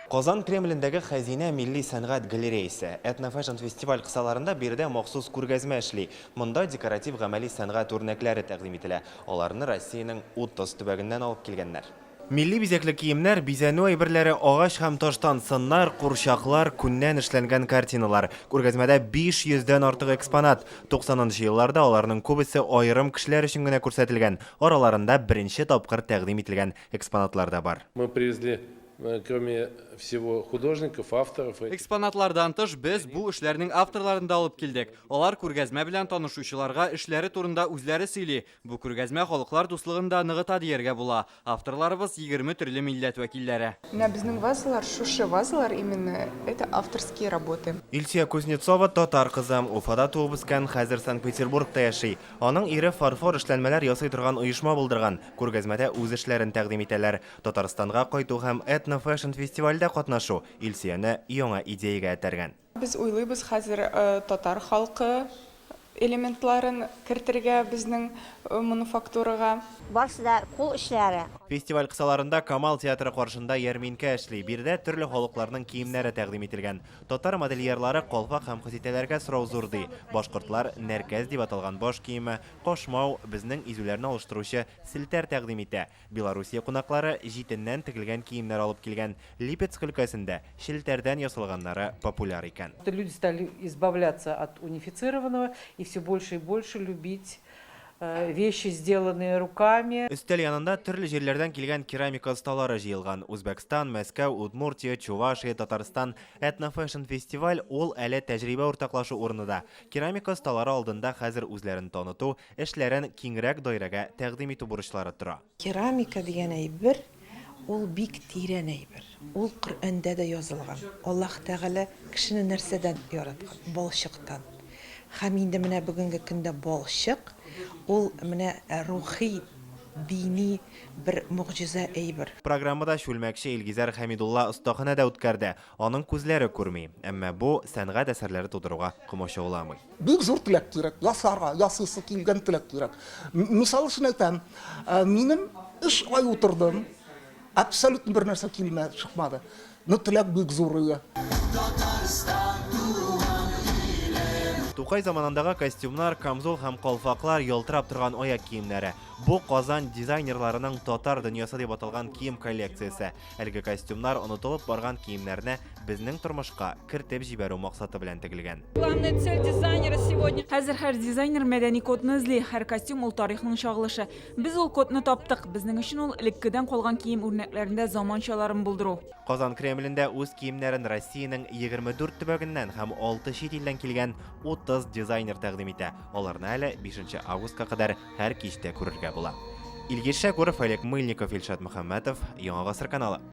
Казан Кремлендәге Хәзинә милли сәнгать галереясе. Этнофэшн фестиваль кысаларында биредә махсус күргәзмә эшли. Монда декоратив-гамәли сәнгать үрнәкләре тәкъдим ителә. Аларны Россиянең 30 төбәгеннән алып килгәннәр. Милли бизәкле киемнәр, бизәнү әйберләре, агач һәм таштан сыннар, курчаклар, күннән эшләнгән картиналар. Күргәзмәдә 500 дән артык экспонат. 90 нчы елларда аларның күбесе аерым кешеләр өчен генә күрсәтелгән. Араларында беренче тапкыр тәкъдим ителгән экспонатлар да бар. Мы привезли Кроме всего художников, авторов. Экспонатлардан тыш, без бу эшләрнең авторларын да алып килдек. Алар күргәзмә белән танышучыларга эшләре турында үзләре сөйли. Бу күргәзмә халыклар дуслыгын да ныгыта дияргә була. Авторларыбыз, 20 төрле милләт вәкилләре. Менә безнең вазалар, шушы вазалар именно, это авторские работы. Илсөя Кузнецова, татар кызы. Уфада туып үскән, хәзер Санкт-Петербургта яши. Аның ире фарфор эшләнмәләр ясый торган оешма булдырган. Күргәзмәдә үз эшләрен тәкъдим итәләр. Татарстанга кайту һәм Этно-фэшн фестивальдә катнашу Илсөяне яңа идеягә этәргән. Без уйлыйбыз хәзер татар халкы элементларын кертергә безнең мануфактурага. Барысы да кул эшләре. Фестиваль кысаларында Камал театры каршында ярминкә эшли. Биредә төрле халыкларның киемнәре тәкъдим ителгән. Татар модельерлары калфак һәм хөситәләргә сорау зур, ди. Башкортлар нәркәс дип аталган баш киеме, кашмау, безнең изүләрне алыштыручы селтәр тәкъдим итә. Белоруссия кунаклары җитеннән тегелгән киемнәр алып килгән. Липецк өлкәсендә челтәрдән ясалганнары популяр икән. Люди стали избавляться от унифицированного и все больше и больше любить вещи, сделанные руками. Өстәл янында төрле җирләрдән килгән керамика осталары җыелган. Үзбәкстан, Мәскәү, Удмуртия, Чувашия, Татарстан. Этнофэшн фестиваль ул әле тәҗрибә уртаклашу урыны да. Керамика осталары алдында хәзер үзләрен таныту, Эшләрен киңрәк даирәгә тәкъдим итү бурычлары тора. Керамика дигән әйбер, ул бик тирән әйбер. Ул Коръәндә дә язылган. Аллаһ Тәгалә кешене нәрсәдән яраткан? Балчыктан. Һәм инде менә бүгенге көндә балчык, ул менә рухи, дини бер могҗиза әйбер. Программада чүлмәкче Илгизәр Хәмидулла остаханә дә үткәрде. Аның күзләре күрми. Әмма бу сәнгать әсәрләре тудыруга комачауламый. Бик зур теләк кирәк, ясарга, ясыйсы килгән теләк кирәк. Мисал өчен әйтәм, минем өч ай утырдым, абсолютно бер нәрсә килмәде, чыкмады. Но теләк бик зур иде. Тукай заманындагы костюмнар, камзул һәм калфаклар, ялтырап торган аяк киемнәре. Бу Казан дизайнерларының Татар дөньясы дип аталган кием коллекциясе. Әлеге костюмнар онытылып барган киемнәрне безнең тормышка кертеп җибәрү максаты белән тегелгән. Главная цель дизайнера сегодня. Хәзер һәр дизайнер мәдәни кодны эзли. Һәр костюм ул тарихның чагылышы. Без ул кодны таптык. Безнең өчен ул элеккедән калган кием үрнәкләрендә заманчаларын булдыру. Казан Кремлендә үз киемнәрен Россиянең 24 төбәгеннән һәм 6 чит илдән килгән 30 дизайнер тәкъдим итә. Аларны әле 5 августка кадәр һәр кичтә күрергә була. Илгиз Шәкүров, Олег Мыльников, Илшат Мөхәммәтов, Яңа Гасыр каналы.